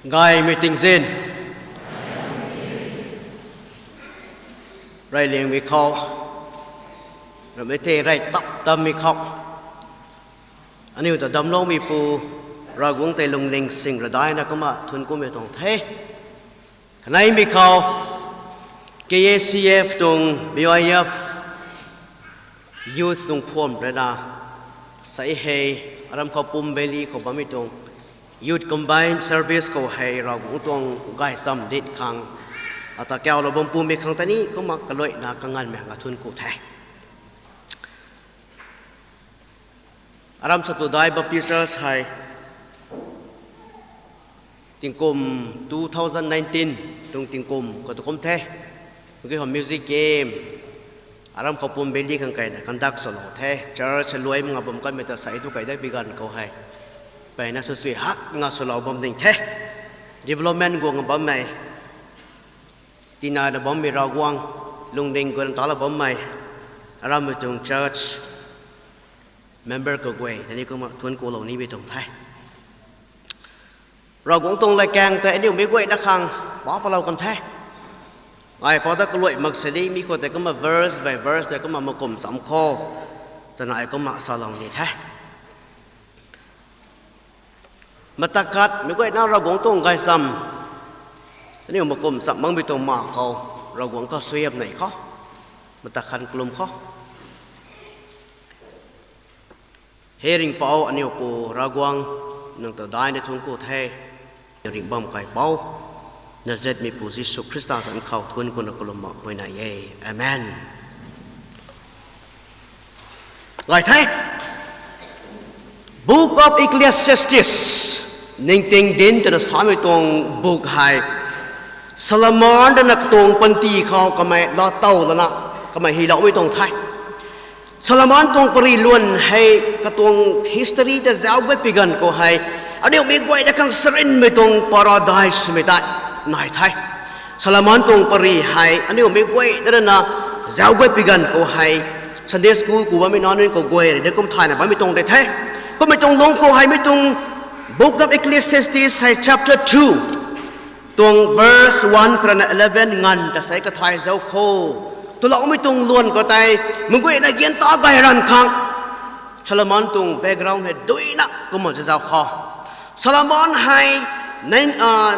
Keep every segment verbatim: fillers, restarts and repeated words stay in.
Gaymei tingzin. Reyliangmei khou, ramei the rey tap tammei khou, aniu ta damcloumeipu Ravguangc tei lungning sing radaina kumna thuanc kumei tuang the. Kaneimei khou, K A C F tuang B Y F youth tuang phuam rui na, sei hei, aram khou Pum Valley khou bammei tuang youth combined service khou hei Ravguangc tuang gaychamv dinc khang, ata kaulou bam pumei khang ta ni kumna kaluaina kanganvmei hang kathuanc ku the. Aram Satudai Baptist Church hei tingkum two thousand nineteen tuang tingkum khou tu kum the. Kumki hou music camp, aram khou Pum Valley khang kaina conduct swlou the. Church luai manga bam kanmei ta sei tu kai da pi ganv khou hei, mpeyna sw sui hak nga swlou bam ding the. Development guang bammei, tinana bammei Ravguangc, lungning guang tala bammei, arammei tuang church member kaguay ta ni kumna thuanc kulou nimei tuang the. Ravguangc tuang latkaeng tei aniu meic guayna khang pa palou kan the. Ai pa ta kaluai mak sini mi khou tei kumna verse by verse tei kumna makum cham khou, twna ai kumna salou ni the. Mata khat meic guayna Ravguangc tuang gaychamv, aniu makum cham makmei tuang ma khou, Ravguangc kasuaihiam nei khou, mata khat kalum khou, He ringhpouc aniu Pu Ravguangc, nang ta daina thuanc ku the. Aniu ringhbam kaipouc, Nazaretmeipu Jisu Khrista zanc khou thuanc kuna kalum mak huayney e. Amen. Gay the. Book of Ecclesiastes, Ningting Dinc twna samei tuang book hei, Solomon rui na katuang panty khou kamei laatow lana, kamei hyloumei tuang the. Solomon tuang pary luan hei katuang history ta zauc guay pi ganv khou hei, aniu meic guayna khang sarinmei tuang paradise mei tei nai the. Solomon tuang pary hei aniu meic guayna rui na zauc guay pi ganv khou hei, Sunday school ku bammei nac nunc kaguay rui na kum thayna bammei tuang tei the. Kummei tuang lungc khou hei mi tuang Book of Ecclesiastes hei chapter two, tuang verse one khou rui na eleven nganv ta sei kathay zauc khou, twloumei tuang luan khou tei, meic guayna gian ta gay ranv khang, Solomon tuang background hei duina kumna zazauc khou, Solomon hei nine, ah,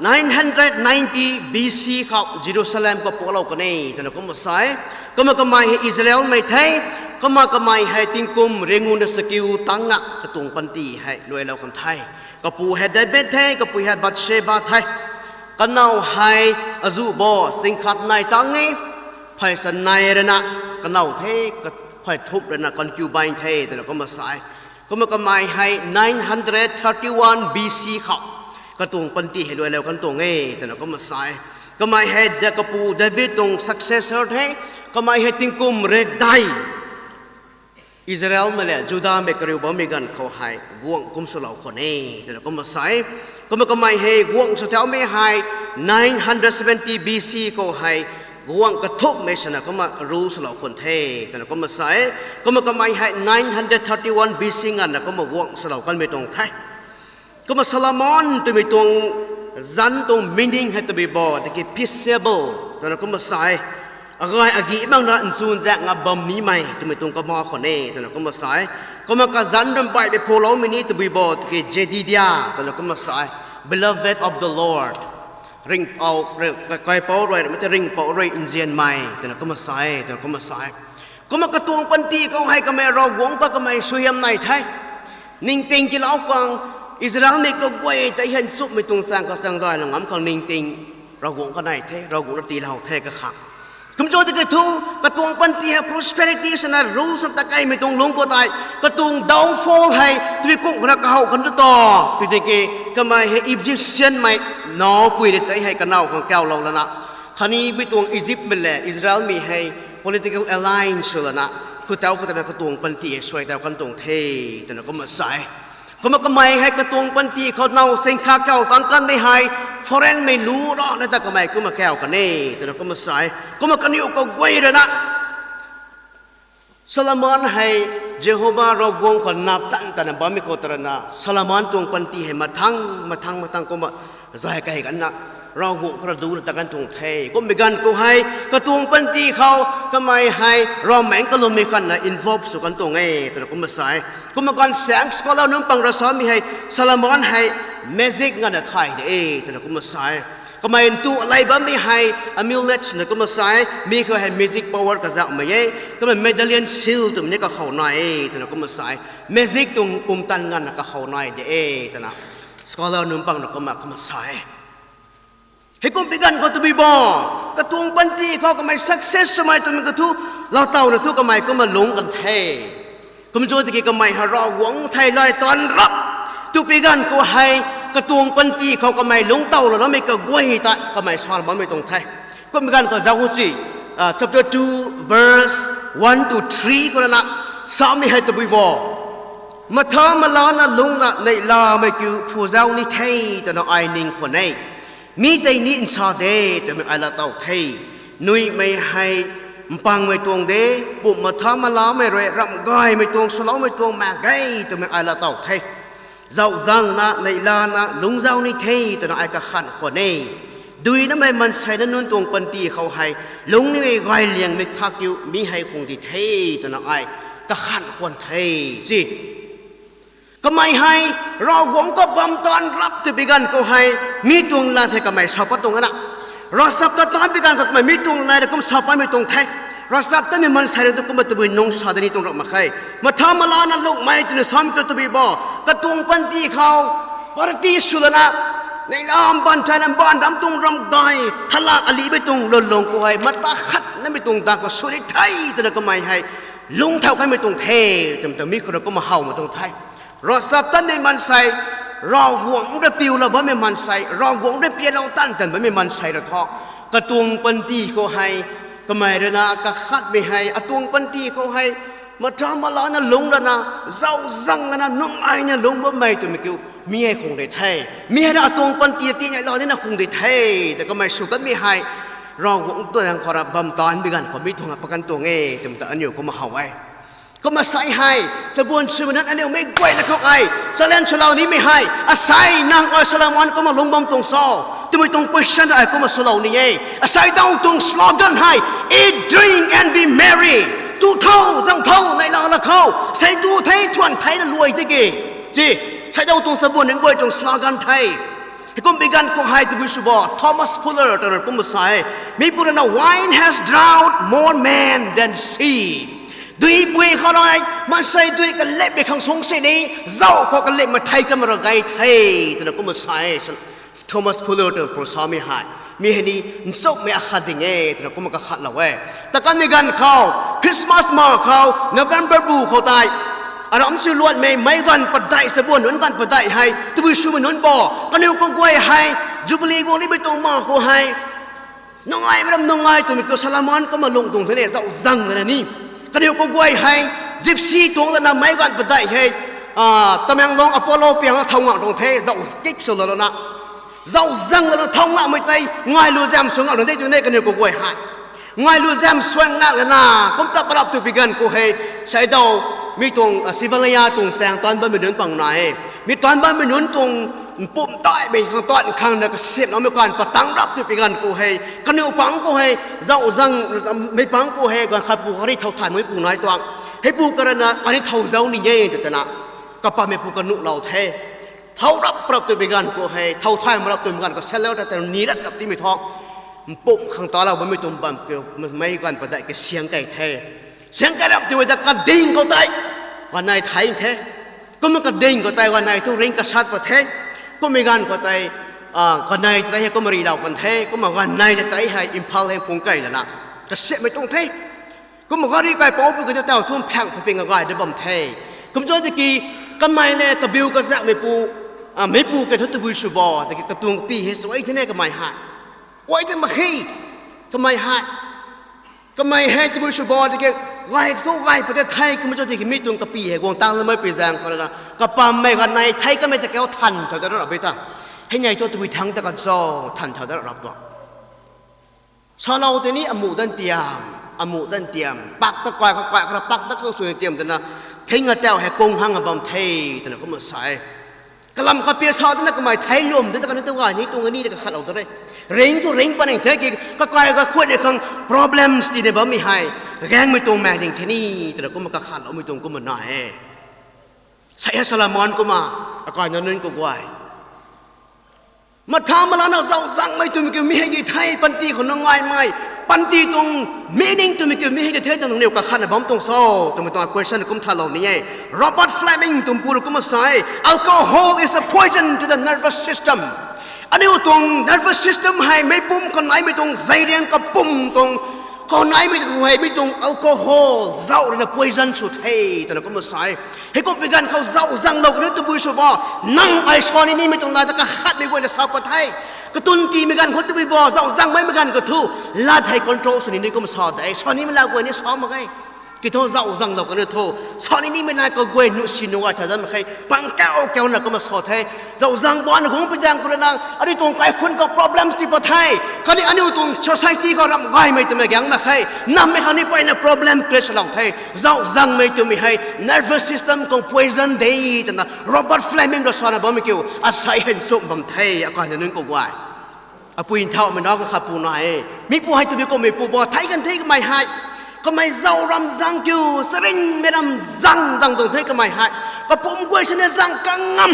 nine hundred ninety B C khou Jerusalem khou pulou kan e twna kumna sa e. Kumna kamei hei Israelmei the. Kumna kamei hei tingkum ringngu na sakiu tangc na katuang panty hei luailou kan the. Kapu hei David the, kapui hei Bathsheba the. Kanow hei azuh bo singkhat nai tangc e, phey sa nai rui na kanow the, ka-, phey thumh rui na concubine the twna kumna sa e. Kumna kamei hei nine hundred thirty-one B C khou katuang panty hei luailou kan tuang e twna kumna sa e. Kamei hei Da-, kapu David tuang successor the. Kamei hei tingkum rekdai Israelmei le Judamei kariu bammei ganv khou hei guangc kum swlou khwan e twna kumna sa e. Kumna kamei hei guangc sw thaumei hei nine hundred seventy B C khou hei guangc kathumhmei swna kumna rule swlou khwan the twna kumna sa e. Kumna kamei hei nine hundred thirty-one B C nganvna kumna guangc swlou kanmei tuang the. Kumna Solomon twmei tuang zanc tuang meaning hei tabui bo tiki peaceable twna kumna sa e. Agay agi makna nchunzaekna bam nimei twmei tuang kama khwan e twna kumna sa e. Kumna kazanc ramh baihmei phuloumei ni tabui bo tiki Jedidiah twna kumna sa e. Beloved of the Lord. Ringhpouc, ri-, ka-, kaipouc rui, ramei tei ringhpouc rui nzianmei twna kumna sa e, twna kumna sa e. Kumna katuang panty khou hei kamei Ravguangc pa kamei suaihiam nai the. Ningting tiilou khang, Israelmei kaguay tei hei nchumhmei tuang chaeng khou chaeng zayna ngam khang ningting Ravguangc kanei the, Ravguangc na tiilou the kakhang. Kumcna tiki thu, katuang panty hei prosperity swna rule sw ta kaimei tuang lungc khou tei, katuang downfall hei tabui kum khou rui kahow kan tu ta, tiki kamei hei Egyptianmei naupui rui tei hei kanow khang kaulou lana, khatni mei tuang Egyptmei le Israelmei hei political alliance sw lana, khutau khou tana katuang panty hei suai tau kan tuang the twna kumna sa e. Kumna kamei hei katuang panty khou now singkha kau tangc kanmei hei foreignmei lu rana ta kamei kumna kau kan e twna kumna sa e. Kumna kaniw kaguay rui na Solomon hei Jehova Ravguangc khou nap tan tana bammei khou tarana Solomon tuang panty hei mathang, mathang, mathang kumna zay kei kanna, Ravguangc khou rui duc na ta kan tuang the. Kummei ganv khou hei, katuang panty khou, kamei hei, Ravmaengc kalummei khatna involve sw kan tuang e, twna kumna sa e. Kumna kan sang scholar nunc pang rui samei hei, Solomon hei, magic nganvna thay de e, twna kumna sa e. Kamei ntu lay bammei hei, amulet na kumna sa e, mi khou hei magic power kazauhmei e, kumna Magdalene seal twmei ni kakhou nai e, twna kumna sa e. Magic tuang pumtan nganvna kakhou nai de e, twna scholar nunc pang rui kumna kumna sa e. Heikum pi ganv khou tabui bo, katuang panty khou kamei success swmei twmei kathu, lautawna thu kamei kumna lungc kan the. Kumcna tiki kamei hei Ravguangc thei lay taanv rap, tu pi ganv khou hei, katuang panty khou kamei lungc towlou loumei kaguay ta kamei sa bammei tuang the. Kum pi ganv khou zauc hu ci, chapter two, verse one to three khou rana, samei hei tabui bo. Matha malana lungcna neihlamei kiu phu zauc ni the twna ai ning khwan e. Mi tei ni nsa de twmei ai laa tow the. Nuihmei hei mpangmei tuang de, pum matha malamei rui ramh gaymei tuang swloumei tuang mak ge twmei ai laa tow the. Zauczangna neihlana lungc zauc ni the twna ai kakhanh khwan e. Duinamei maansei na nunc tuang panty khou hei, lungc nimei gayliangmei thak kiu mi hei khung di the twna ai kakhanh khwan the, si. Kamei hei, Ravguangc kabamv taanv rap tw pi ganv khou hei, mi tuang lat hei kamei sa pat tuang ana. Ravchaptatmei pi ganv khou kamei mi tuang lat rui kum sa patmei tuang the. Ravchaptatmei maansei rui tu kumna tabui nung sa da ni tuang rap mak khe. Matha malana lungcmei twna samei kiu tabui bo. Katuang panty khou, party sw lana, neihla mbaanv thayna mbaanv ram tuang ramh gay, thala alihmei tuang lwnlung khou hei, mata khatnamei tuang dak khou sw ni the twna kamei hei, lungc thau kanmei tuang the, twmei ta mi khou rui kumna howmei tuang the. Ravchaptatmei maansei, Ravguangc rui piulou bammei maansei, Ravguangc rui pialou tan tan bammei maansei rui thu, katuang panty khou hei, kamei rui na kakhatmei hei, atuang panty khou hei, matha malana lungc lana, zauczang lana, nungaina lungc bammei twmei kiu, mi hei khung de the. Mi hei na atuang panty ti neihla nina khung de the, ta kamei sw kanmei hei, Ravguangc tuang khou ra bam taanv pi ganv khou mi tuang pakan tuang e, twmei ta aniu kumna how e. Kumna sai hei, chabuan swmei nunc aniu mei guayna khou ai challenge swlou nimei hei, asei nang ai Solomon kumna lungc bam tuang cho, twmei tuang question ai kumna swlou ni e. Asei daw tuang slogan hei, eat, drink and be merry. Tu tho, zang tho, neihla la khou, sei tu the, thuan the na luai tiki, si, sei daw tuang chabuan nunc guay tuang slogan the. Heikum pi ganv khou hei tabui sw bo, Thomas Fuller twna kumna sa e. Meipu rui na, wine has drowned more men than sea. Duipui khou rui, maansei dui kalipmei khang sung sini, zauc khou kalipmei thei kamei rui gay the, twna kumna sa e, Thomas Fuller twna pu samei hei. Mi hei ni, nchumhmei akhat ding e, twna kumna kakhatlou e. Ta kanmei ganv khou, Christmas ma khou, November bu khou tei, aram si luatmei meic ganv padeih, chabuan nunc ganv padeih hei, tabui swmei nunc bo, kaniw kaguay hei, Jubilee guang nimei tuang ma khou hei, nungaimei ram nungai twmei kiu Solomon kumna lungc tuang the ne, zauczang lana ni. Kaniw kaguay hei, Gypsy tuang lana meic ganv padeih hei, Tamenglong Apollo piang thow ngak tuang the, zauc kik sw lana. Zauczang lana thow ngakmei tei, ngailu zam sw ngak tuang the tw ne kaniw kaguay hei. Ngailu zam sw ngak lana, kum ta parap tw pi ganv khou hei, sei daw, mi tuang, Sivalaya tuang saeng taanv bammei nunc pang na e. Mi taanv bammei nunc tuang, mpumtaimei khang tuan khang na kasiamhloumei kan patang rap tw pi ganv khou hei, kaniw pang khou hei, zauczang, mei pang khou hei, ganv khat pu gari thow thay meipu nai tuang. Heipu karana, ani thow zauc ni e, tw twna. Kapammeipu kanuhlou the. Thow rap rap tw pi ganv khou hei, thow thay ma rap tw ganv khou seller ta tei ni rat rap timei thu. Mpumh khang talou bammei tuang bam kiu, meic ganv padeih kasiang kei the. Siang kei rap tw ta kading khou tei, ganei thei the. Kumna kading khou tei ganei thu ring kasat pat the. Kummei ganv khou tei, ganei tei hei kumna rilou kan the. Kumna ganei tei hei Imphal hei pung kei lana, kasiamhmei tuang the. Kumna gari kaipouc pu kei thu taw thum phang phu ping agay da bam the. Kumcna tiki, kamei le kabiu kazakmeipu, meipu kei thu tabui sw bo, tiki katuang kapi hei suai the ne kamei hei. Uai ta mak khe, kamei hei. Kamei hei tabui sw bo tiki, gay thu gay pat the, kumcna tiki mi tuang kapi hei guang tang lamei pi zaeng khou rana, kapammei ganei thei kamei ta kau than thau da rap e ta. Hei nei thu tabui thangc ta kan cho, than thau da rap tuang. Salou tei ni amuh dan tiam, amuh dan tiam, pak ta kai khou kai khou ra pak ta khang sw tiam twna, thing atau hei kung hang a bam the, twna kumna sa e. Kalam kapia sa tana kamei thei lwm de ta kaniw tu gay ni tuang ni ta kakhatlou ta re. Ring tu ring paning the ki kakai kakhuat ni khang problems tina bammei hei, gaengmei tuang maek ding the ni twna kumna kakhatloumei tuang kumna nai e. Sei hei Solomon kumna, akaina nunc khou guay, matha malana zauh zangmei twmei kiu mi hei di the, panty khou nungaimei, panty tuang meaning twmei kiu mi hei di the twna nangniw kakhatna bam tuang cho twmei tuang question kum thalou ni e. Robert Fleming tuang pu rui kumna sa e, alcohol is a poison to the nervous system. Aniu tuang nervous system hei meicpumc khou naimei tuang zeiriang kapumc tuang, khou naimei tuang hei mi tuang alcohol zauh ruina poison sw the twna kumna sa e. Heikumhpui ganv khou zauh zanglou kaniw tabui sw bo, nang ai sa ni nimei tuang la ta kakhatmei guayna sa pat the. Katun tiimei ganv khou tabui bo, zauh zangmei ganv khou thu, lat hei control sw ni ni kumna sa de, sa nimei la guay ni sa mak ge. Kiu thu zauh zanglou kaniw thu, sa ni nimei la kaguay nu si nu ai tha dam khe, pang kau kau na kumna sa the. Zauh zang bana guang pi zaeng khou rui na aniu tuang kaikhunc khou problems ti pat the. Khatni aniu tuang society khou ramh gaymei twmei gaeng mak khe. Nammei khang ni peyna problem create lou the. Zauh zangmei twmei hei nervous system khou poison de twna Robert Fleming rui sana bammei kiu asei hei nchumh bam the, akaina nunc khou guay. Apui nthaumei na kakhat pu na e. Mi pu hei tabui kummei pu bo, thei kan the kamei hei. Kamei zauh ram zang kiu, charynmei ram zang zang tuang the kamei hei. Kapumc guay sini zang kangam,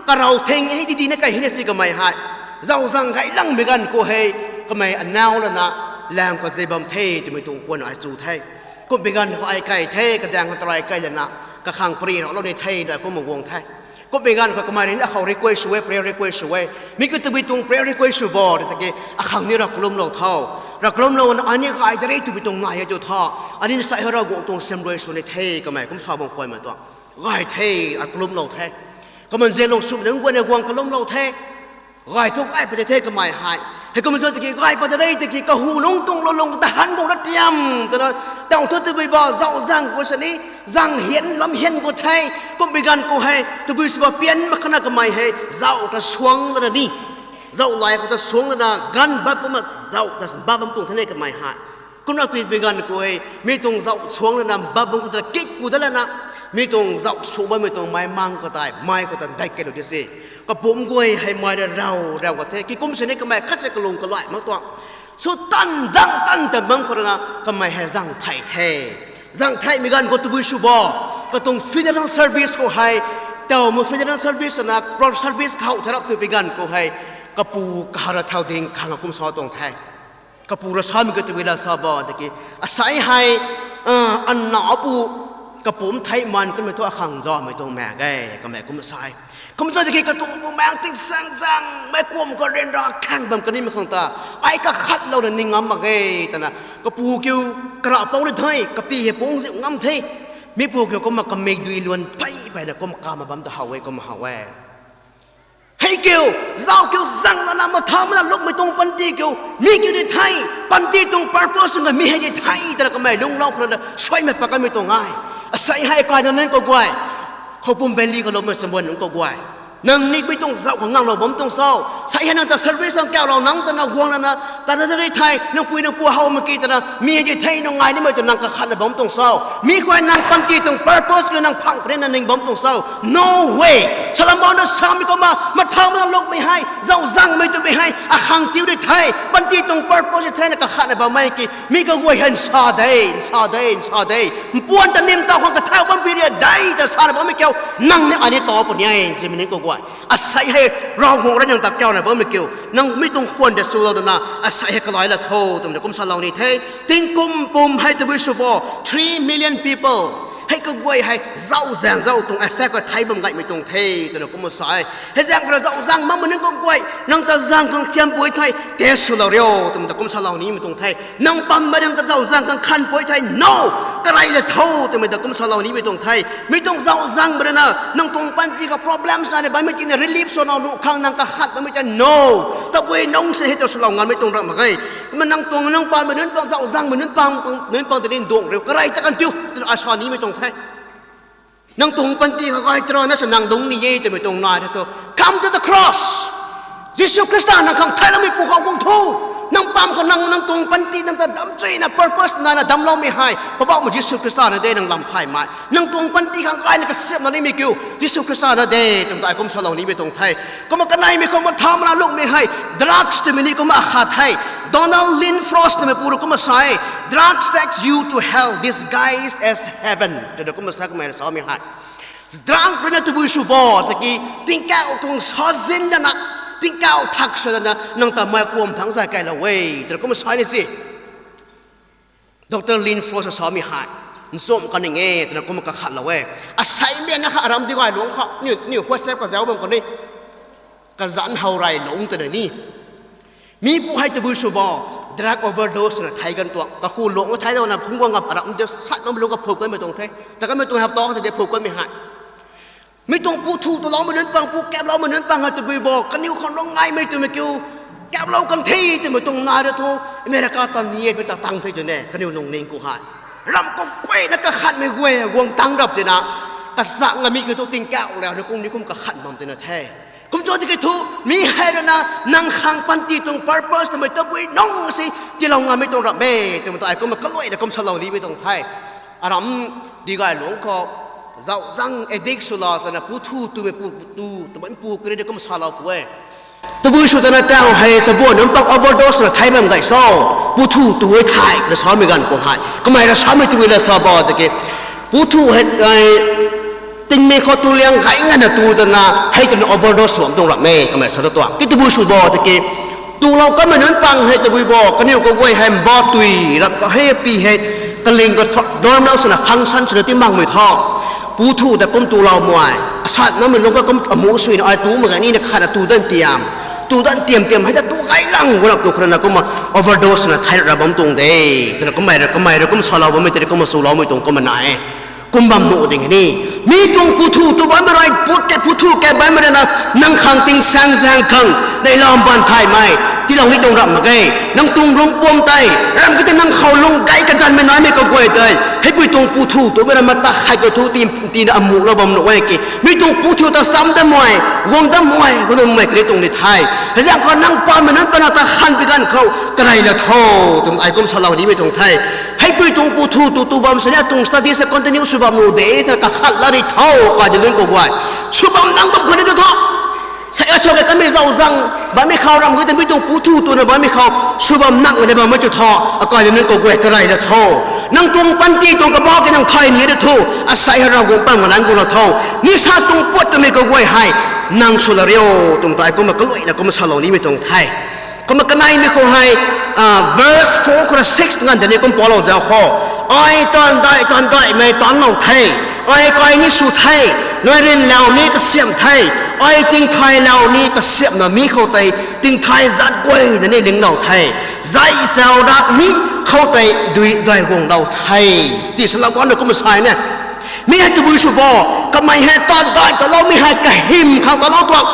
karau thing hei di di na kai hei na si kamei hei. Zauh zang gay langmei ganv khou hei, kamei anau lana, laeng khou zei bam the twmei tuang khwan ai chu the. Kumhpui ganv khou ai kai the, kadaeng khou tarai kai lana, kakhang pary raclou ni the na kumna guang the. Kumhpui ganv khou kamei rui ni akhou request sw e, prayer request sw e. Mi kiu tabui tuang prayer request sw bo tiki, akhang ni rav kalumlou tho. Rav kalumlou na aniu gay ta re twpui tuang nai e tu tho. Aniu sei hei Ravguangc tuang sem rui sw ni the kamei kum sa bam khwan ma tuang. Gay the, a kalumlou the. Kaman ze lung sum nunc guayna guang kalumlou the. Gay thu gay pat the kamei hei. Heikum thu tiki gay pat de re tiki kahu lungc tuang lou lung ta han guang na tiam twna, tau thu tabui bo zauh zang khou sini, zang hian lam hian khou the, kumhpui ganv khou hei tabui sw ba pian mak khana kamei hei zauh ta suang lana ni, zauh lai khou ta suang lana ganv bap kumna zauh ta bap bam tuang the ne kamei hei. Kumna twpui ganv khou hei mi tuang zauh suang lana bap bam khou ta kik ku da lana, mi tuang zauh sw bammei tuang mei mang khou tei mei khou ta dai kei lou di se. Kapumc guay hei mei rui rau rau ka the, kikum sini kamei khat se kalung kalai mak tuang. Sw tan zang tan tan bam khou rui na kamei hei zang thei the. Zang theimei ganv khou tabui sw bo, katuang funeral service khou hei, tau mu funeral service na pro service khou tharap twpui ganv khou hei, kapu kahara thau ding khang kum sa tuang the. Kapu rui samei kiu tabui la sa bo tiki, asei hei, a, ana apu, kapumc thei man kummei thu akhang zamei tuang maek e kamei kum sa e. Kum sa tiki katuang bumaeng tingsaeng zangmei kum khou ryanra khang bam kanimei khang ta, ai kakhatlouna ning ngam mak ge twna, kapu kiu karapou ni the, kapi hei pungc ziu ngam the. Mi pu kiu kumna kamikdui luan phey pheyna kumna kama bam ta how e, kumna how e. Hei kiu, zauh kiu zang lana matha mana lukmei tuang panty kiu, mi kiu di the, panty tuang purpose tuang mi hei di the twna kamei lungclou khou rui na suaimei pat kanmei tuang e. Asei hei kaina nunc khou guay, Khoupum Valley khou loumei chabuan nunc khou guay, nang nikmei tuang zauh khou nganglou bam tuang cho? Sei hei nang ta service ang kaulou nang twna guang lana, ta na ta ri thei nang pui nang pu how mak ki twna mi hei di the nang ngai nimei tu nang kakhatna bam tuang cho? Mi khou nang panty tuang purpose kiu nang phang puni na ning bam tuang cho? No way. Solomon na samei kumna matha mana lukmei hei, zauh zangmei twmei hei akhang tiu di the, panty tuang purpose di the na kakhatna bammei ki mi kaguay hei nsa de, nsa de, nsa de. Mpuan ta nim tau khang kathau bam pi ria de ta sana bammei kiu, nang ni ai ni ta puni e, zimei ni kaguay. Asei hei Ravguangc rui nang ta kauna bammei kiu, nang mi tuang khwan de swlou dana asei hei kalai la tho twmei kum salou ni the. Tingkum pum hei tabui sw bo, three million people, hei kaguay hei zauh zaeng zauh tuang effect ka thei bam gaymei tuang the twna kum sa e. Hei zaeng khou rui zauh zaeng makmei nunc kaguay, nang ta zaeng khang thiam pui thei test swlou rio twmei ta kum salou nimei tuang the. Nang pammei nang ta zauh zaeng khang khan pui thei no, karey la tho twmei ta kum salou nimei tuang the. Mi tuang zauh zaengmei rui na nang tuang panty ka problems na ni bammei tina relief swlou nuh khang nang kakhat bammei ta no. Tabui nung si hei ta swlou nganmei tuang ram mak ge. Kumna nang tuang nang pammei nunc pang, zauh zaengmei nunc pang, nunc pang tini ndung riu karey ta kan tiu twna ai sa nimei tuang the. Nang tuang panty khou gay tara na sa nang lung ni e twmei tuang nai thu, come to the cross. Jisu Khrista nang khang theiloumei pu khou guang tho. Nang pam khou nang, nang tuang panty nang ta damchuina purpose nana damcloumei hei Poubauhmei Jisu Khrista na de nang lam thaymei. Nang tuang panty khang gayna kasiamhna nimei kiu Jisu Khrista na de twmei ta ai kum salou nimei tuang the. Kumna kaneimei khou mathau mana lungmei hei drugs twmei ni kumna akhat the. Donald Lindfrost twmei pu rui kumna sa e, Drugs takes you to hell disguised as heaven, twna kumna sa kamei rui samei hei. Drug ruina tabui sw bo tiki tingkauh tuang sazian lana, tingkauh thak sw lana nang ta mei kuam thangc zay kailou e twna kumna sa ni se. Doctor Lindfrost samei hei nchumh kaning e twna kumna kakhatlou e. Aseimei na kha aram di gay lungc khou niw, niw WhatsApp kazauh bam khou ni, kazanc how rey lungc twna ni, mi pu hei tabui sw bo, drug overdose twna thei ganv tuang kakhu lungc thei louna phungc guang gap aram di sat bam lungc kaphu kanmei tuang the. Ta kanmei tuang hap to tei de phu kanmei hei mi tuang pu thu tuloumei nunc pang, pu kaploumei nunc pang hei tabui bo, kaniw khou lung ngaimei twmei kiu kaplou kan the twmei tuang nai ra thu, America tan ni e pei ta tang the twna kaniw lungning khou hei ramh khou guayna kakhatmei guay guang tang rap tina, kazak ngamei kiu thu tingkauh le ni kum ni kum kakhat bam tina the. Kum cho tiki thu, mi hei ruina nang khang panty tuang purpose twmei tabui nung si tiilou ngamei tuang ramh e twmei ta ai kumna kaluaina kum salou nimei tuang the. Aram di gay lungc khou zauh zang addict swlou twna pu thu twmei pu, tu, twmei pu kari de kum salou pu e. Tabui sw twna tau hei chabuan nunc pang overdose na thei bam gay so, pu thu tu e thei twna samei ganv khou hei kamei rui samei tabui la sa bo tiki, pu thu hei, tingmei khou tu liang gay ngana tu twna hei twna overdose bam tuang ramh e kamei sa ta tuang. Ki tabui sw bo tiki tulou kanmei nunc pang hei tabui bo, kaniw kaguay hei mba tui ramh khou hei pi hei kaling khou thu normal swna function swna ti makmei tho. Pu thu ta kum tulou mei, asatnamei lungc khou kum amu suina ai tu mak gay nina khatna tu dan tiam, tu dan tiam tiam hei ta tu gay lang guanap tu khou ruina kumna overdose swna thei ra bam tuang de twna kamei rui, kamei rui kum salou bammei tei kumna swloumei tuang kumna nai e. Kum bam nuh ding ni, mi tuang pu thu tu bammei rui put ke pu thu ke bammei ruina nang khang tingsaengzaeng khang neihlam baan thaymei tiilou ni tuang ramh mak ge. Nang tuang lungpuam tei ramh ki tei nang khou lung gay kadanmei naimei kaguay tei heipui tuang pu thu twmei rui mata khat khou thu ti, tina amuhlou bam nuh e ki, mi tuang pu thu ta sam damei, guang damei, guang damei kari tuang ni the. Hei zaeng khou nang pamei nunc pana ta khan pi ganv khou karey la tho twmei ai kum salou nimei tuang the. Heipui tuang pu thu tu tu bam sini atuang study se continue sw bam nuh de ta kakhat la ri tho, kai di lun khou guay. Sw bam nang bam khou ni tu tho. Sa a sa ke kamei zauh zang bammei khou ramh gay ta mi tuang pu thu twna bammei khou sw bam nang na bammei tu tho, akai di lun khou guay karey la tho. Nang tuang panty tuang kabah ki nang thay ni de thu, asei hei Ravguangc pam galan gu la tho. Nisa tuang puat twmei kaguay hei nang sw la rio twmei ta ai kumna kaluaina kumna salou nimei tuang the. Kumna kaneimei khou hei, verse four khou rui six nganv tei ni kum palou zauc khou, ai taanv dai taanv daimei taanclou the, ai kai ni sw the, nai rynlau ni kasiamh the, ai tingthaylou ni kasiamhna mi khou tei tingthay zat guay na ni linglou the, zai zau dat mi khou tei dui zay guanglou the, ti salou guan na kumna sa ni. Mi hei tabui sw bo, kamei hei taanv dai taloumei hei kahym khang talou tuang,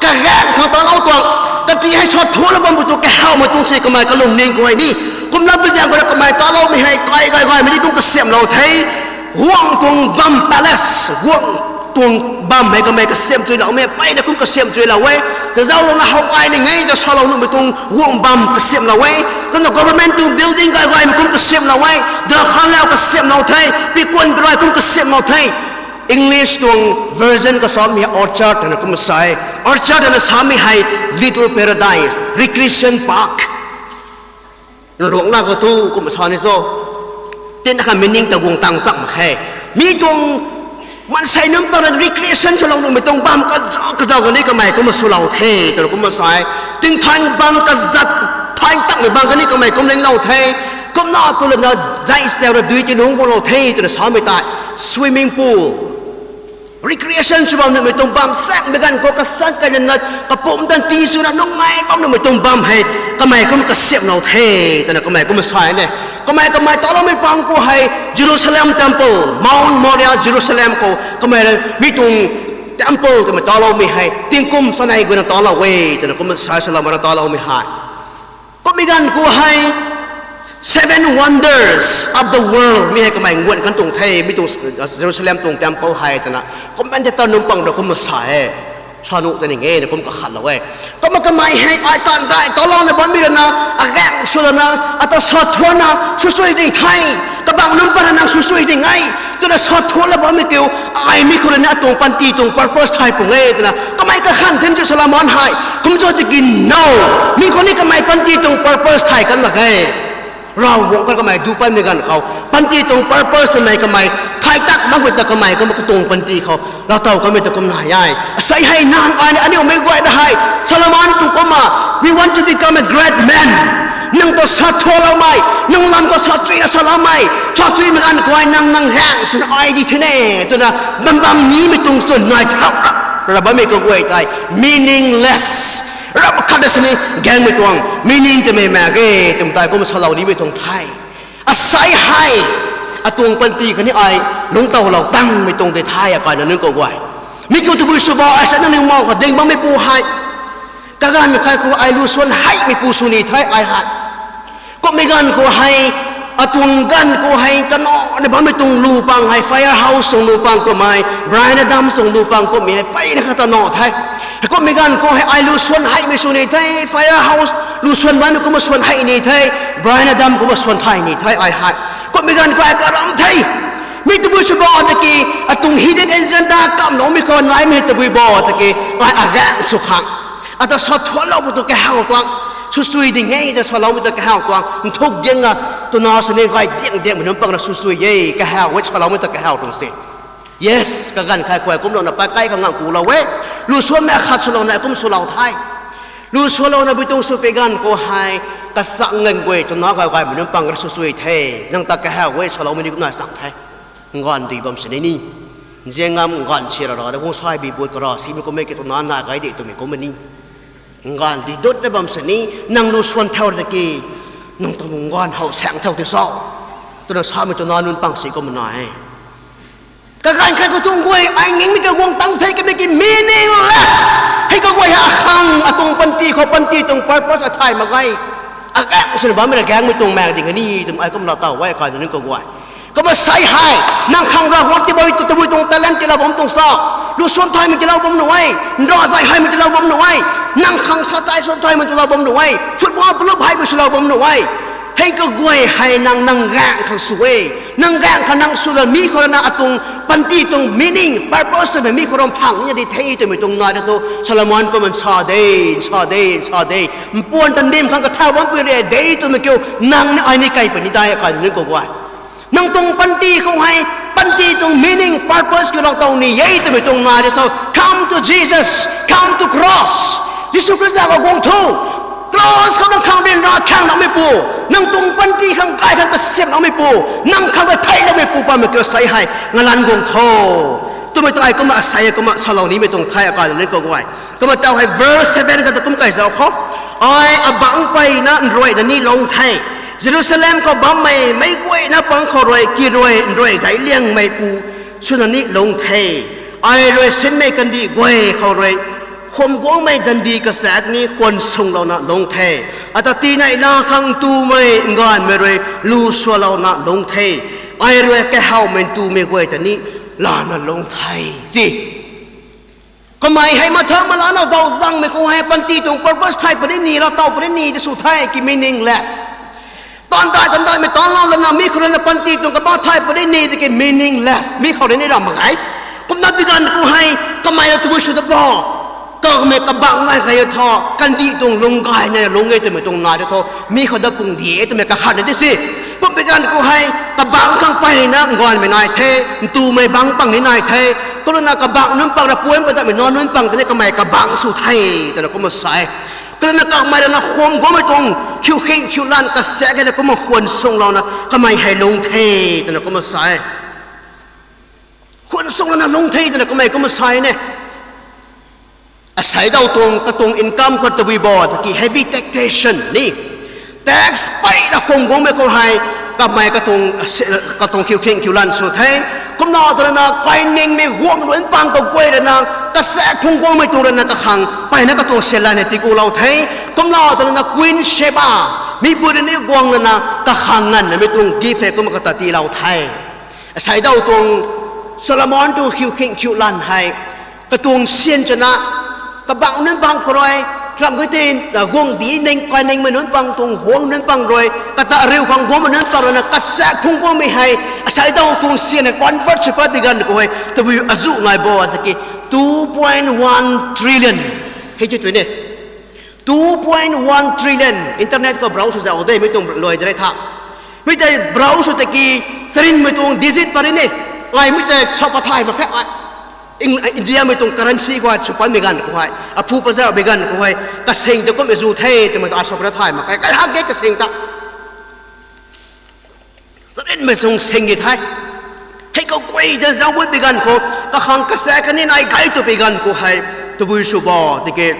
kaganv khang talou tuang, kati hei sa thulou bam bu tu kahawmei tuang si kamei kalungning khou hei ni. Kumna pi zaeng khou rui kamei taloumei hei kai gay gaymei ni kum kasiamhlou the. Guangc tuang bam palace, guangc tuang bam hei kamei kasiamh chuiloumei, peyna kum kasiamh chuilou e. Tazaulouna how ai ni nge ta salou nuhmei tuang guangc bam kasiamhlou e. Kumna government tuang building gay gaymei kum kasiamhlou e. Dakhan lau kasiamhlou the, pikuan pirai kum kasiamhlou the. English tuang version kasamei hei orchard twna kumna sa e. Orchard twna samei hei little paradise, recreation park. Ruangna khou thu kumna sa ni cho. Tina kha meaning ta guang tang chak mak khe. Mi tuang maansei nunc pang recreation swlou nuhmei tuang bam kazauh kazauh kani kamei kumna swlou the twna kumna sa e. Tingthaeng bam kazat, thaeng takmei bam kani kamei kum linglou the. Kumna tu lana zai stau ra dui ti lungc guanglou the twna samei tei swimming pool, recreation sw bam nuhmei tuang bam, saengmei ganv khou kasang kaina na kapumtan ti swna nunmei bam nuhmei tuang bam hei kamei kum kasiamhlou the twna kamei kumna sa e. Kamei kamei taloumei pang khou hei Jerusalem temple, Mount Moriah, Jerusalem khou kamei rui mi tuang temple twmei taloumei hei tingkum chanei guayna talou e twna kumna sa, saloumana taloumei hei. Kummei ganv khou hei seven wonders of the world mi hei kamei nguan kan tuang the, mi tuang Jerusalem tuang temple hei twna commentator nunc pang rui kumna sa e. Sa nuh ta ning e na kum kakhatlou e. Kumna kamei hei ai taanv dai talouna bammei rana, agaeng sw lana, ata sa thuanna swsui ding the. Kabang nunc pana nang swsui ding e twna sa thuanna bammei kiu, ai mi khou rui ni atuang panty tuang purpose thay pung e twna kamei kakhan them chu Solomon hei. Kumzat tiki no, mi khou ni kamei panty tuang purpose thay kan mak e. Ravguangc kha kamei duc patmei ganv khou panty tuang purpose twmei kamei thay tak makmei ta kamei kumna katuang panty khou laatow kanmei ta kumna e. Asei hei nang ai ni aniu mei guay ta hei Solomon tuang kumna, we want to become a great man. Nang ta sa thuanloumei, nang lam khou sa chuina saloumei, sa chuimei ganv khou hei nang nang gaeng swna ai di the ne twna bam bam nimei tuang chwn nai thau ra bammei kaguay tei meaningless. Rap khat da sini gaengmei tuang meaning twmei mak ge twmei tei kum salou nimei tuang the. Asei hei atuang panty khatni ai lungctowlou tangmei tuang tei the, akai na nunc kaguay. Mi kiu tabui sw ba, ai sa nangniw mau kha ding bammeipu hei, kaganv khai khou ai lu suan heimeipu sw ni the ai hei. Kummei ganv khou hei, atuang ganv khou hei kanac na bammei tuang lu pang hei, firehouse tuang lu pang kummei, Bryan Adams tuang lu pang kummei hei mpeyna kha tanac the. Heikummei ganv khou hei ai lu suan heimei sw ni the, firehouse lu suan bammei kumna suan hei ni the, Bryan Adams kumna suan thay ni the ai hei. Kummei ganv khou ai karam the. Mi tabui sw ba tiki, atuang hidden agenda kamloumei khou naimei tabui ba tiki, ai agaeng sw khang, ata sa thuanlou bu tu kahaw tuang, swsui ding e ta saloumei ta kahaw tuang nthuk diang a, twna sini gay diang diangmei nunc pang na swsui e, kahaw e saloumei ta kahaw tuang se. Yes, kaganv khai khou kumlouna pakai khang ngang kulou e. Lu suanmei akhat swlouna kum swlou the. Lu suanlouna bui tuang sw pei ganv khou hei, kachak nganv guay twna gay gaymei nunc pang na swsui the. Nang ta kahaw e saloumei ni kumna chang the. Nganv dui bam sini ni, nzian ngam nganv si ra ra da guang sai bi but kara simei kummei ki twna na gay de twmei kumna ni, nganv dui dut na bam sini, nang lu suan thau tiki, nang tuang nganv how saeng thau ti sa, twna samei twna nunc pang si kumna e. Kaganv khat khou tuang guay ai ningmei kaguang tang the kamei ki meaningless. Hei kaguay hei akhang atuang panty khou panty tuang purpose a thay mak ge. Agaeng swna bammei ra gaengmei tuang mak ding kani twmei ai kum laatow e, akai na nunc kaguay. Kumna asei hei, nang khang Ravguangc tiibui tu tabui tuang talent tilou bam tuang sa, lu suan thaymei tilou bam nuh e, nra zay heimei tilou bam nuh e, nang khang sa tei suan thaymei tilou bam nuh e, football club heimei swlou bam nuh e. Hei kaguay hei nang nang gaeng khang sw e. Nang gaeng khang nang sw la mi khou rana atuang panty tuang meaning, purpose twmei mi khou ram phang ni di the twmei tuang nai da thu Solomon kumna sa de, sa de, sa de. Mpuan ta nim khang kathau bampui re de twmei kiu nang ni ai ni kai puni dai, akai nunc kaguay. Nang tuang panty khou hei, panty tuang meaning, purpose kiu lou tow ni e twmei tuang nai da thu, come to Jesus, come to cross. Jisu Khrista khou guang thu, cross khou nang khang ryanra khang loumeipu, nang tuang panty khang kai khang kasiamh loumeipu, nang khang kathei loumeipu pammei kiu asei hei ngalan guang tho twmei ta ai kumna asei kumna salou nimei tuang the, akai nunc kaguay. Kumna taw hei verse seven khou ta kum kai zauc khou, ai abangc mpeyna nruayna ni lungc the. Jerusalem khou bammei meic guayna pang khou rui kiruay nruay gay liangmeipu swna ni lungc the. Ai rui sinmei kandih guay khou rui khum guangmei dandi kachaekc ni khwan sunglouna lungc the. Ata tinei la khang ntumei nganvmei rui lu sualouna lungc the. Ai rui kahawmei ntumei guay ta ni lana lungc the, si. Kamei hei matha malana zauc zangmei khou hei panty tuang purpose thay puni ni, latow puni ni ti sw the ki meaningless. Taanv dai taanv daimei taanv lou lana mi khou rui na panty tuang kabah thay puni ni ti ki meaningless. Mi khou rui ni ram mak ge. Kumna bi ganv khou hei kamei na tabui sw ta bo, kamei kabangc nai kha e tho, kandih tuang lung gayna lungc e twmei tuang nai ta tho, mi khou da pung di e twmei kakhatna di si. Kum bi ganv khou hei kabangc khang mpeyna nganvmei nai the, ntumei bangc pang ni nai the. Kumna kabangc nunc pang, rapuan padatmei nac nunc pang ta ni kamei kabangc sw the twna kumna sa e. Kumna kamei rui na khum guangmei tuang khiu khing khiu lan kachaekc hei na kumna khwan sunglouna kamei hei lungc the twna kumna sa e. Khwan sunglouna lungc the twna kamei kumna sa e ne. Asei daw tuang katuang income khou tabui bo ta ki heavy taxation ni, tax mpeyna khum guangmei khou hei kamei katuang, katuang khiu khing khiu lan sw the. Kumna twna na kainingmei guang nunc pang kaguay rui na kachaekc khum guangmei tuang rui na kakhang mpeyna katuang sianlan hei tikulou the. Kumna twna na Queen Sheba, mipui rui ni guang lana kakhang nganvmei tuang gift hei kumna kata tiilou the. Asei daw tuang Solomon tuang khiu khing khiu lan hei katuang syan chana Kabang nunc bang khou rui, ram kei tin, guang di ning, kai ningmei nunc bang tuang huang nunc bang rui, kata riu khang guangmei nunc bang rui na, kasaek phung guangmei hei, asei dau tuang sian hei convert sw pat bi ganv khou hei, tabui azuh nai bo, tiki two point one trillion. Hei ti tui ne. Two point one trillion. Internet khou browse sw zau de, mi tuang luai de rei tha. Mi tei browse sw tiki, sarinmei tuang digit pary ne. Ai mi tei sa pathay mak khe ai. Eng-, Indiamei tuang currency khou hei, sw patmei ganv khou hei, aphu pazauhmei ganv khou hei, kasing ta kummei zu the, twmei ta ai sa pathay mak khe, kai hak ge kasing ta. Sarinmei tuang sing di the. Hei kaguay ta zauc gut bi ganv khou, kakhang kasaek kani nai gay tw bi ganv khou hei, tabui sw bo, tiki,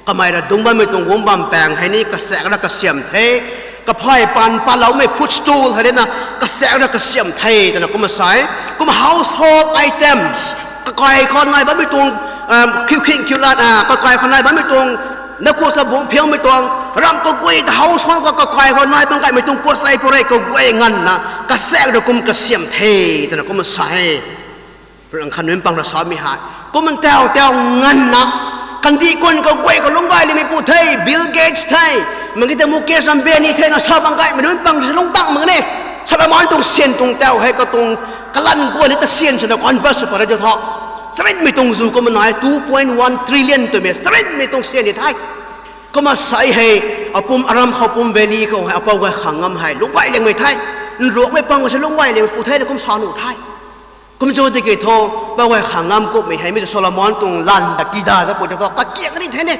kamei ra dungc bammei tuang guang bam paeng hei ni kasaek ra kasiam the. Kaphay paan paloumei footstool hei rui na kasaek ra kasiam the, twna kumna sa e. Kumna household items, kakai khou nai bammei tuang, khiu khing khiu lat, kakai khou nai bammei tuang, naku sa bungc phiaumei tuang, ram kaguay ta household khou kakai khou nai bam gaymei tuang puat sei purei kaguay nganvna, kasaek ra kum kasiam the, twna kumna sa e. Rang khan nunc pang ra samei hei. Kumna tau tau nganvna, kandih kun kaguay khou lungc gay limei pu the, Bill Gates the, mak ge ta Mukesh Ambani the, na sa bam gaymei nunc pang lungc tang mak ne. Solomon tuang sian tuang tau hei katuang kalan guay ni ta sian swna convert sw pat ra tho. Sarinmei tuang zu kumna nai two point one trillion twmei, sarinmei tuang sian di the. Kumna sa e hei, apum aram khou pum valley khou hei, apou gay khang ngam hei, lungc gay liangmei the. Nruakmei pang khou si lungc gay liangmei pu the, na kum sa nuh the. Kum cho tiki thu, pou gay khang ngam kummei hei, mi tu Solomon tuang lan ta kida ta pu ta thu, kakiang ni the ne.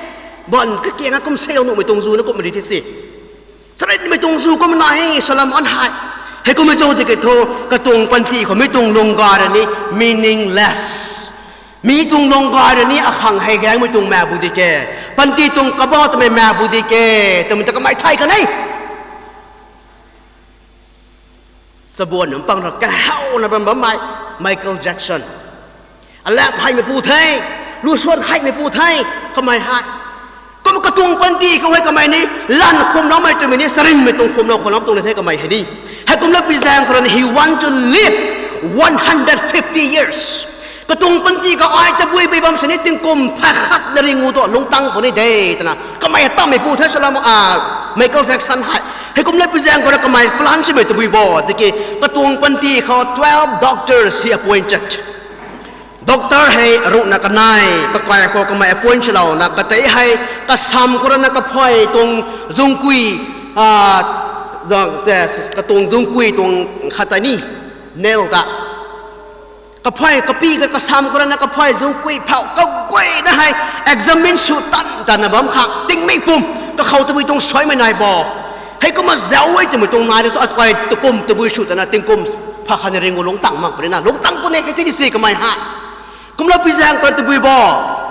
Ban kakiang a kum sei nuhmei tuang zu na kummei di the si. Sarinmei tuang zu kumna nai e, Solomon hei. Hei kum cho tiki thu, katuang panty khou mi tuang lung gay ra ni meaningless. Mi tuang lung gay ra ni akhang hei gaengmei tuang mak bu di ke. Panty tuang kabah twmei mak bu di ke. Twmei ta kamei thay kan e. Chabuan nunc pang ra kahawna bam bammei, Michael Jackson. Alam heimei pu the, lusuan heimei pu the, kamei hei. Kum katuang panty khou hei kamei ni, lan khumloumei twmei ni, sarinmei tuang khumlou khwanlou tuang ni the kamei hei ni. Heikumna pi zaeng khou rui na he want to live one hundred fifty years. Katuang panty khou ai tabui bui bam sini tingkum phay khat na ringu tu lungc tang puni de, twna. Kamei tammei pu the Solomon, Michael Jackson hei. Heikumna pi zaeng khou rui kamei plan swmei tabui bo, tiki katuang panty khou twelve doctors he appointed. Doctor hei ruhna kanei, kakai khou kamei appoint swlouna, katei hei kasam khou rui na kaphay tuang zungkui, katuang zungkui tuang khat tei ni, nail ta. Kaphay, kapi ka kasam khou rui na kaphay zungkui phou, kaguayna hei examine sw tan tanna bam khang, tingmik pum, kakhou tabui tuang suaimei nai bo. Heikumna zauc e twmei tuang nai tu, akai tukum tabui sw tana tingkum phay khat na ringu lungc tang mak puni na, lungc tang puni hei tini si kamei hei. Kumna pi zaeng khou tabui bo,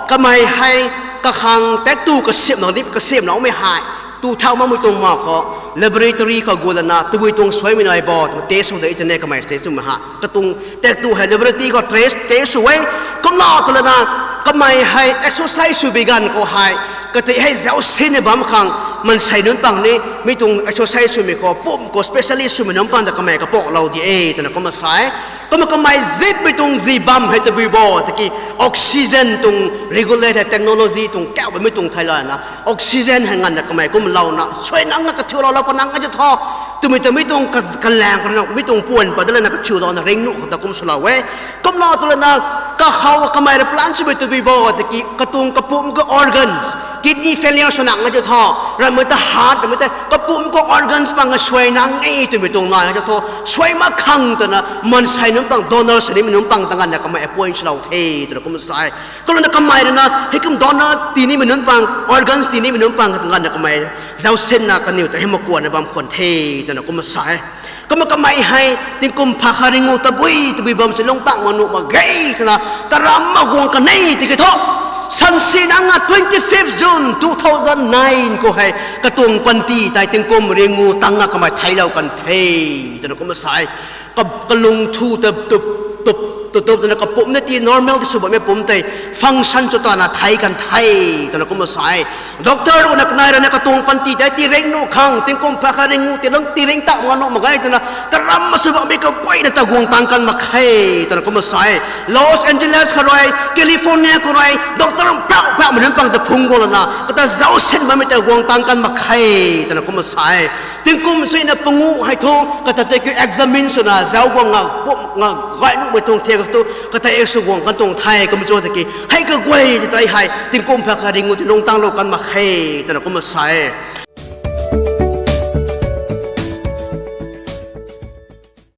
kamei hei kakhang taektw kasiamlou ni, kasiamloumei hei. Tu thau makmei tuang ma khou, laboratory khou gu lana, tabui tuang suaimei nai bo, twna test sw de twna kamei test swmei hei. Katuang taektw hei laboratory khou test, test sw e, kumna tu lana, kamei hei exercise sw bi ganv khou hei, katei hei zauc sinna bam khang, maansei nunc pang ni, mi tuang exercise swmei khou, pum khou specialist swmei nunc pang ta kamei kapouklou di e, twna kumna sa e. Kumna kamei zipmei tuang zi bam hei tabui bo, tiki oxygen tuang regulate hei technology tuang kauh bammei tuang thei lana, oxygen hei nganvna kamei kumlouna, suai nang na kathiulou lou pa nang a tho, twmei ta mi tuang ka-, kalaeng khou na, mi tuang puan pat da lana kathiulouna ring nuh khou ta kum swlou e. Kumna tu lana, kakhou kamei rui plan swmei tabui bo, tiki katuang kapumc ka organs, kidney failure sw nang a tho, ramei ta heart, ramei ta kapumc ka organs pang a suai nang e twmei tuang nai a tho, suai mak khang twna, maansei nunc pang donor sw nimei nunc pang ta nganvna kamei appoint swlou the, twna kumna sa e. Kumna kamei rui na, heikum donor tii nimei nunc pang, organs tii nimei nunc pang ta nganvna kamei zauc sinna kaniw ta hei makuanna bam khwan the, twna kumna sa e. Kumna kamei hei, tingkum phay khat ringu tabui, tabui bam si lungc tang mak nuh mak ge, twna, karam mak guang kan e tiki thu. Sansi nang a twenty-fifth June two thousand nine khou hei, katuang panty tei tingkum ringu tang a kamei theiclou kan the, twna kumna sa e. Ka, kalung thu ta, tup, tup, Tutup twna kapumc na ti normal ti sw bammei pumc tei function sw tana thei kan the, twna kumna sa e. Doctor ruina kanei rana katuang panty tei tirengc nuh khang, tingkum pha khat ringh ti lung tirengc ta mak nuh mak ge twna, karam ma sw bammei kaguayna ta guang tang kan mak khe, twna kumna sa e. Los Angeles khou rui, California khou rui doctor prauh prauhmei nunc pang ta phungc guang lana kata zauc sin bammei ta guang tang kan mak khe, twna kumna sa e. Tingkum suina panguh hei thu kata tei kiu examine swna zauc guang nga, pum nga gay nuhmei tuang thiak thu kata e sw guang kan tuang the, kum cho tiki hei kaguay tei hei tingkum pha khat ringh ti lung tanglou kan mak khe, twna kumna sa e.